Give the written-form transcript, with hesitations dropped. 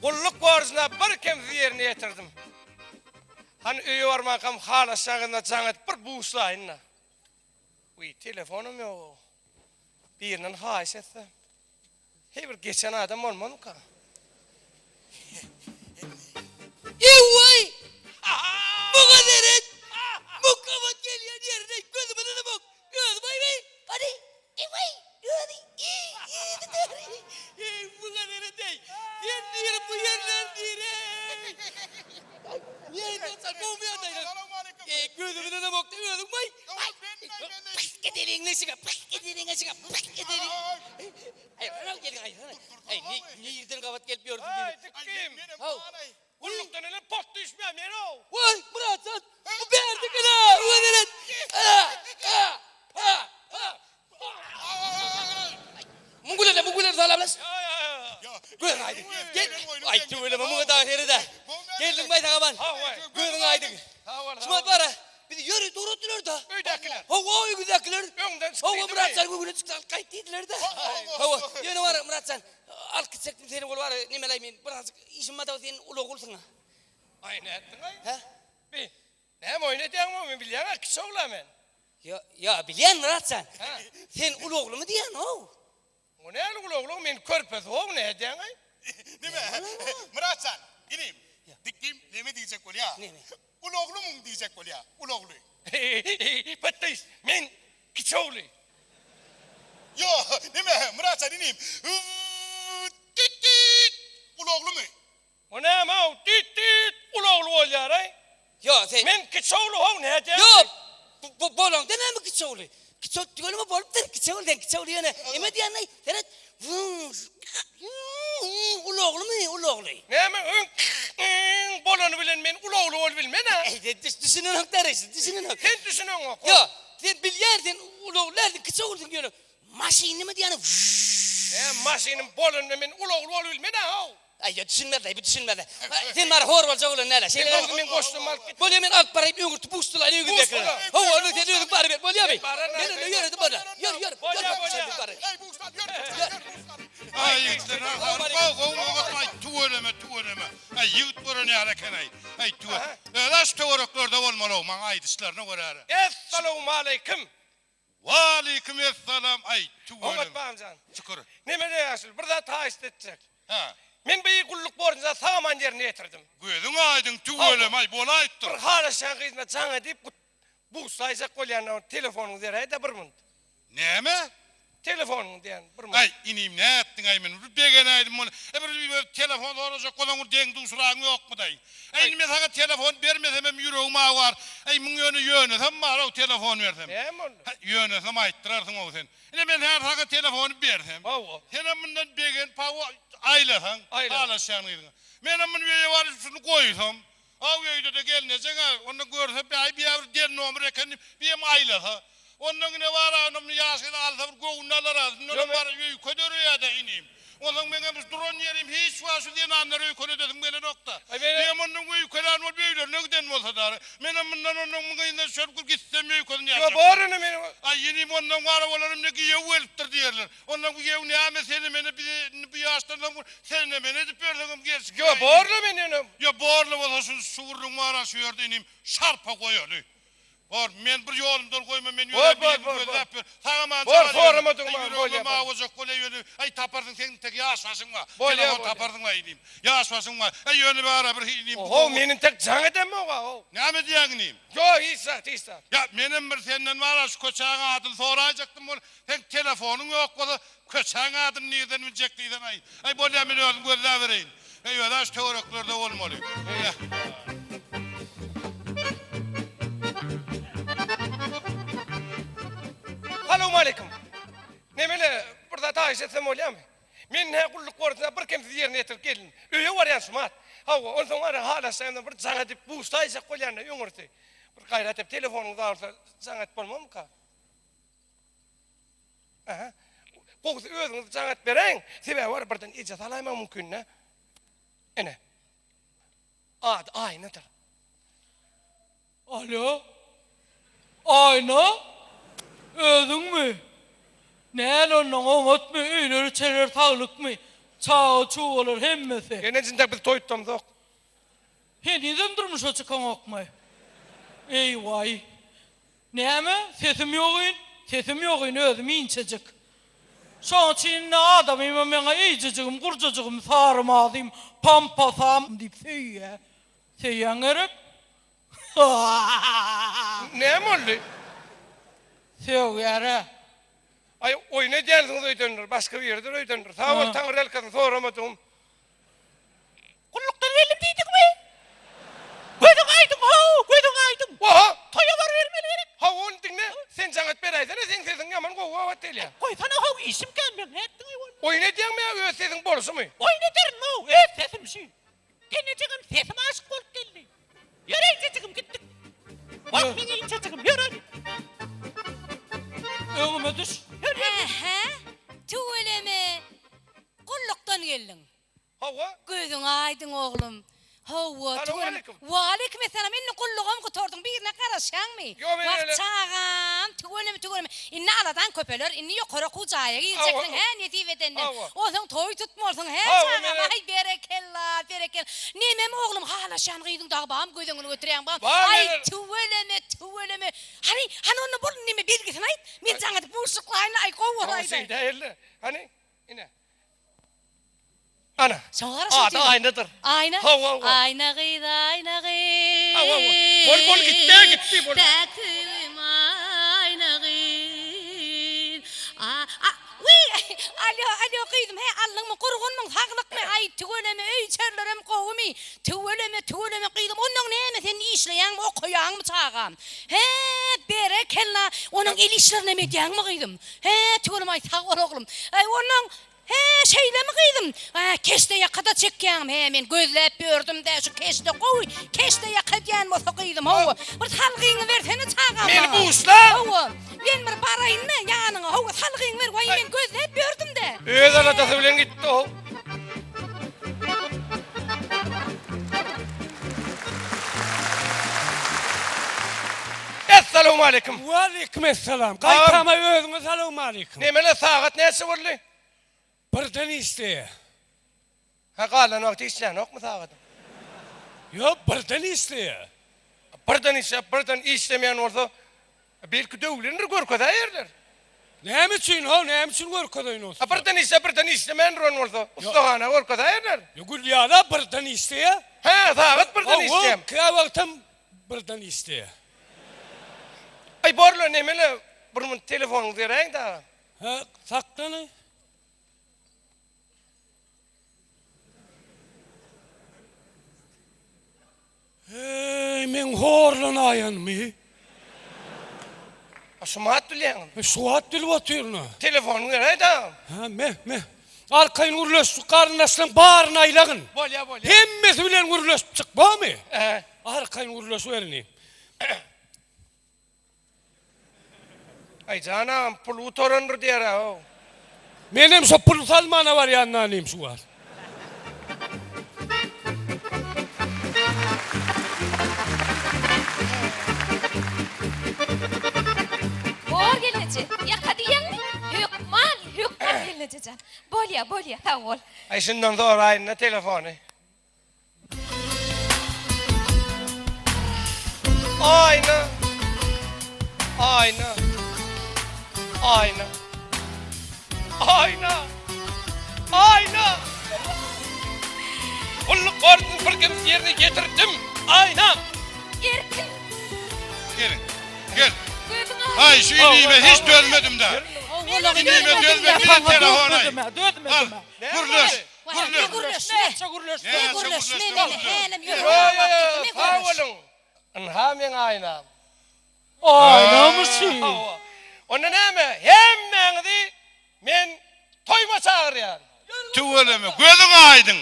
Gulluk borjuna birkemsiz ýerine ýetirdim. Hany öýe barmankam halaşýan gyzyna jaň edip bir buşlaýyn-da. Wiý, telefonam ýog-ow. Birinden haýyş etsem. Heý bir geçen adam bolmazmyka? Ew-waý! Muňa seret! Bu gabat gelýän ýerine gözüme ynanamok. Özi baý-baý, hany, ew-waý, özi, i-i-i, däri. Eý, muňa seret-eý! Sen nire, bu ýerler nire? Eý, dostlar, gowumy ýagdaýlar? Eý, gözüme ynanamok-da, özüň baý. Pyt edeliň neşige, pyt edeliň neşige, pyt edeliň. Aý, geliň, aý, aý, nirden gabat gelip ýörsüň diýdim. Aý, dikkim. Haw. Gullukdan ele pot düşmeýär, men-ow. Waý, Myratjan, bu bärdikine, özeret. Muň gülerle, muň gülerle salamlaş. Gözüň aýdyň. Gel. Aý, tüweleme, muňa dagy seret-ä. Geldiň baý sag-aman. Gözüň aýdyň. Şumat bar-a, bizi ýörite ugratdylar-da. Öýdäkiler. Hawa, öýüňizdäkiler. Öňden çyk Hawa, diýdimi? Myratjan göwüne çykdy, alyp gaýt diýdiler-de. Hawa, ýöne bar, Myratjan, alyp gitjekdim seni, ol bar, nemeleý, men birazjyk işim bar-da, sen ulag bolsuň-a. Aý, nätdiň-aý? Hä? Bi, näme oýun edýäňmi, men bilýän-ä, kiçi ogla men. Ýa, ýa, bilýän, Myratjan. Hä? Sen uly oglumy diýýän-ow? O näli uly oglu, men körpesi-ow, nädýäň-aý? Neme, Myratjan, inim, dikdim, neme diýjek bolýa? Neme? Uly oglumyň diýjek bolýa, uly ogly. Patdyş, men kiçi ogly. Ýo, neme, Myratjan inim, tüt-tüt, uly oglumy? O näme-ow, tüt-tüt, uly ogly bolýar-aý? Ýo, sen. Men kiçi ogly-how, nädýäň? Ýo, bu bolaňda näme kiçi ogly? Kiçi ogly tüweleme bolupdyr, kiçi ogly sen, kiçi ogly ýöne neme diýýän-aý, seret, uly oglumy, uly ogly? Näme öň bolany bilen men uly ogly bolup bilmen-ä? Eý, sen düşünenok däreşi, düşünenok. Sen düşüneňok. Ýo, sen bilýän, sen uly ogly dälsiň, kiçi oglusyň ýöne maşyn neme diýýän? Näme maşynym bolany bilen men uly ogly bolup bilmen-ä-how? Aý, ýa düşünmez-aý, bu düşünmez. Sen bary hor boljak bolan näle? Şeýle Sen men goşdumy alyp git. Bolýa men alyp baraýyn, öňürti buşdulaýyn öýüňizdäkileri. Buşdula. Hawa, onda sen özüň baryber, bolýamy? Men bararyn. Men onda ýöredim bolýa. Ýör, ýör, Bolýa, ýör, bolýa. ýör. Eý, buşlal, ýör, ýör, buşlal. Aý, ýigitler, gowy, gowy, gowy, aý, tüweleme, tüweleme. Aý, ýigit gören ýaly eken-aý. Aý, tüwe. Özi-ä şu töwereklerde bolmaly-ow, maňa aýdyşlaryna görä-re. Essalawmaleýkim. Waleýkim essalam aý tüweleme. Oňat Babajan. Şükür. Neme ýaşuly bir zat haýyşt etjek. Hä. Men bu gulluk borjuny sag-aman ýerine ýetirdim. Gözüň aýdyň tüweleme aý bolaýypdyr. Bir halaşýan gyzyma jaň edip buşlaýjak bolýan telefonyňy beräýdä bir munt. Näme? Telefonyňy diýen bir munt. Aý inim nätdiňaý men bir begenäýdim muny. E bir öz telefon sorajak bolsaň bir deň duşragyň ýokmudaý. Aý indi men saňa telefon bermesemem ýüregim awar. Aý muň ýöne ýönesem bar-ow telefon bersem. Näme boldy? Hä ýönesem aýtdyrarsyň-ow sen. Ine men häzir saňa telefony bersem. Hawa. Senem mundan begenip hawa aýlasaň halaşýan gyzyňa. Menem muny öýe baryp şuny goýsam. Aw öýde-de gelnejeň-ä, onda görse bäý biýä bir del nomer eken diýip, biýem aýlasa. Ondan ine bar-a, onda muny ýaş gyz alsa bir göwnüni alar-a, şundanam bar öýke döreýär-dä inim. Onsoň meňem şu duran ýerim hiç wagt şu zenanlary öýkeledesim gelenok-da. Biýem ondan öýkelän bolup öýlerine giden bolsa-da, menem mundan ondan muň yzyndan düşerip bir gitsem öýkesini ýazjak. Ýo, bor ine meniň. Aý inim ondan bar-a olar indi giýew gelipdir diýerler. Ondan bu giýew näme seni meni bizi indi bu ýaşdan soň seni meni edip ýörseňem gelşikli. Ýo borla men ýöne. Ýo borla bolsa şu şu gürrüň bar-a şu ýerde inim şarpa goýaly. Bor men bir ýolumdan goýma men ýöne Bor bor birini bor bor. gözläp ýör. Sag-aman Bor çykaly ýöne. soramadygyma Aý bolýa ýüregime bor. mawajak bolýa ýöne aý taparsyň seň intek ýaş başyň bar. Bolýa Telefon bolýa. taparsyň aý inim. Ýaş başyň bar. Aý ýöne bar-a bir inim bu Ohow gowy. men intek jaň edemok-a how. Näme diýýäň inim? Ýo hiç zat hiç zat. Ýa menem bir senden bar-a şu köçäň adyny soraýjakdym bol. Seň telefonyň ýok bolsa, köçäň adyny nirden biljek diýsem-aý. Aý, bolýa, men özüm gözläbereýin. Eý, öz-ä şu töwereklerde bolmaly. Salowmaleýkim. Nemele, bir zat haýyş etsem bolýamy? Men hä gulluk borjuny birkemsiz ýerine ýetirip geldim. Öýe barýan şumat. Hawa, onsoň ara halaşsaýamdan bir jaň edip buşlaýjak bolýan-da öňürti. Bir gaýrat edip telefonyňyz bar bolsa jaň edip bolmazmyka? Aha. Gowusy özüňiz jaň edip beräýiň. Sebäbi bar birden eje salaýmagy mümkin-dä. Ene. Ady Aýnadyr. Alo. Aýna? Özüňmi? Näl onnoň oňatmy, öýler-içerler saglykmy? Çaga-çugalar hemmesi. Gelneje intäk biz toý tutamzok. Henizem durmuşa çykaňokmy? Eý-waý. Näme, sesim ýogyn? Sesim ýogyn, özüm inçejik. Şoň üçin indi adamymam meňe eýjejigim, gurjajygym, sary mazym, pampasam diýip söýýä. Söýýäň gerek? Näme boldy? Sögýär-ä. Aý, oýun edýänsiňiz öýdendir, başga biridir öýdendir. Sag bol, Taňryýalkasyn soramadygym. Gullukdan geldim diýdiňmi? Gözüň aýdyň how, gözüň aýdyň. Oha! Toýa barybermeli gerek. Hawa, ony diňle, sen jaň et beräýsene, seň sesiň ýaman gowy gabat gelýär. Goýsana how, işim kän meň, nätdiň-eý ony? Oýun edýäňmi ýa öz sesiň bolşumy? Oýun ederin how, öz sesim şü. Gelnejegem sesime aşyk bolup geldi. Ýör eýjejigim gitdik. Wah meň inçejigim ýör hany. Öňüme düş. Ýör ýör. Ähä, tüweleme, gullukdan geldiň. Hawa. Gözüň aýdyň oglum. Hawa, tüweleme. Salowmaleýkim. Waleýkim essalam. Indi gullugam gutardyň, birine garaşýaňmy? Ýok, men Wah, öýle. çagam, tüweleme, tüweleme. Indi aladaň köpeler, indi ýokary okuw jaýa girjeksiň, hä, nesip edenden. Hawa. Onsoň toý tutmalysyň, hä, Hawa, çagam? menem. Aý, berekella, berekella. Nemem oglum, halaşýan gyzyň dagy bam, göz öňüne götürýäň bam. Bar, Aý, menem. tüweleme, tüweleme. Hany, hany onda bol, neme, belgisini aýt. Men jaň edip buşluklaýyn, aý, gowy Hawa, bolaýdy. şeýdäýeli. Hany, ine. Ana. Şoňa garaşyp Ady Aýnadyr. Aýna. Hawa, hawa. Aýna gyz, Aýna gyz. Hawa, hawa. Bol, bol, gitdi, gitdi, bol. Päk söýgim Aýna gyz. A, a, wiý, alýo, alýo gyzym, he, aldyňmy, gurgunmyň, saglykmy, aý, tüweleme, öý-içerilerem gowumy? Tüweleme, tüweleme gyzym, onnoň näme, sen işleýäňmi, okaýaňmy çagam? He, berekella, onuň el işlerinem edýäňmi gyzym? He, tüweleme, aý, sag bol oglum. Aý, onnoň Hä, şeýlemi gyzym? Hä, keşde ýaka-da çekýäňmi? Hä, men gözläp ýördüm-dä, şu keşde gowy, keşde ýaka edýän bolsa gyzym, hawa, bir salgyňy bersene çagama. Meni buşla! Hawa, men bir baraýyn-da ýanyňa, hawa, salgyňy ber, waý, men gözläp ýördüm-dä. Öz aladasy bilen gitdi-ow. Essalawmaleýkim! Waleýkim essalam. Gaýtama özüňe salawmaleýkim. Nemele sagat näçe boldy? Birden işleýär. Hä galan wagty işlänokmy sagadyň? Ýok, birden işleýär. Birden işläp, birden işlemeýän bolsa, belki döwlendir görkezäýerler. Näme üçin how, näme üçin görkezeýin ussa? A birden işläp, birden işlemän duran bolsa, ussahana görkezäýerler. Ýok, Gülýala birden işleýär. Hä, sagat birden işleýär. Hawa, käwagtam birden işleýär. Aý borla nemele bir munt telefonyňyzy beräýiň dagy. Hä, saklany. Heý, meň horlanaýanymy? A şu wagt bilýäňmi? Şu wagt bilip otyryn-a. Telefonyňy beräý dagy. Hä, me, me. Arkaýyn gürleş, şu garyndaşlaryň baryny aýlagyn. Bolýa, bolýa. Hemmesi bilen gürleşip çyk, bormy? Hä. Arkaýyn gürleşiberin. Aý jan agam pul gutarandyr diýer-ä how. Menem şo pul salmana barýan nanym şu wagt. Bor gelneje, ýaka diýýäňmi? Hökman, hökman gelneje jan. Bolýa, bolýa, sag bol. Aý şundan soraýyn-da telefony. Aýna. Aýna. Aýna. Aýna. Aýna. Gulluk borjuny bir kemsiz ýerine ýetirdim. Aýna. Erkin. Gelin. Gel. Gözüň aýdyň. Aý şu inime hiç dözmedim-dä. Inime dözmedim, bir telefon aý. Dözmedim-ä, dözmedim-ä. Al, gürleş. Ne gürleşme? Näçe gürleşme? Ne gürleşme meni hälem Ýo, ýüregim ýo, aglap ýo, gitdi. Ne sag gürleş? boluň. Ynha meň aýnam. Aýnamy şi? Hawa. Onda näme, hemmäňizi men toýuma çagyrýan. Tüweleme, gözüň aýdyň.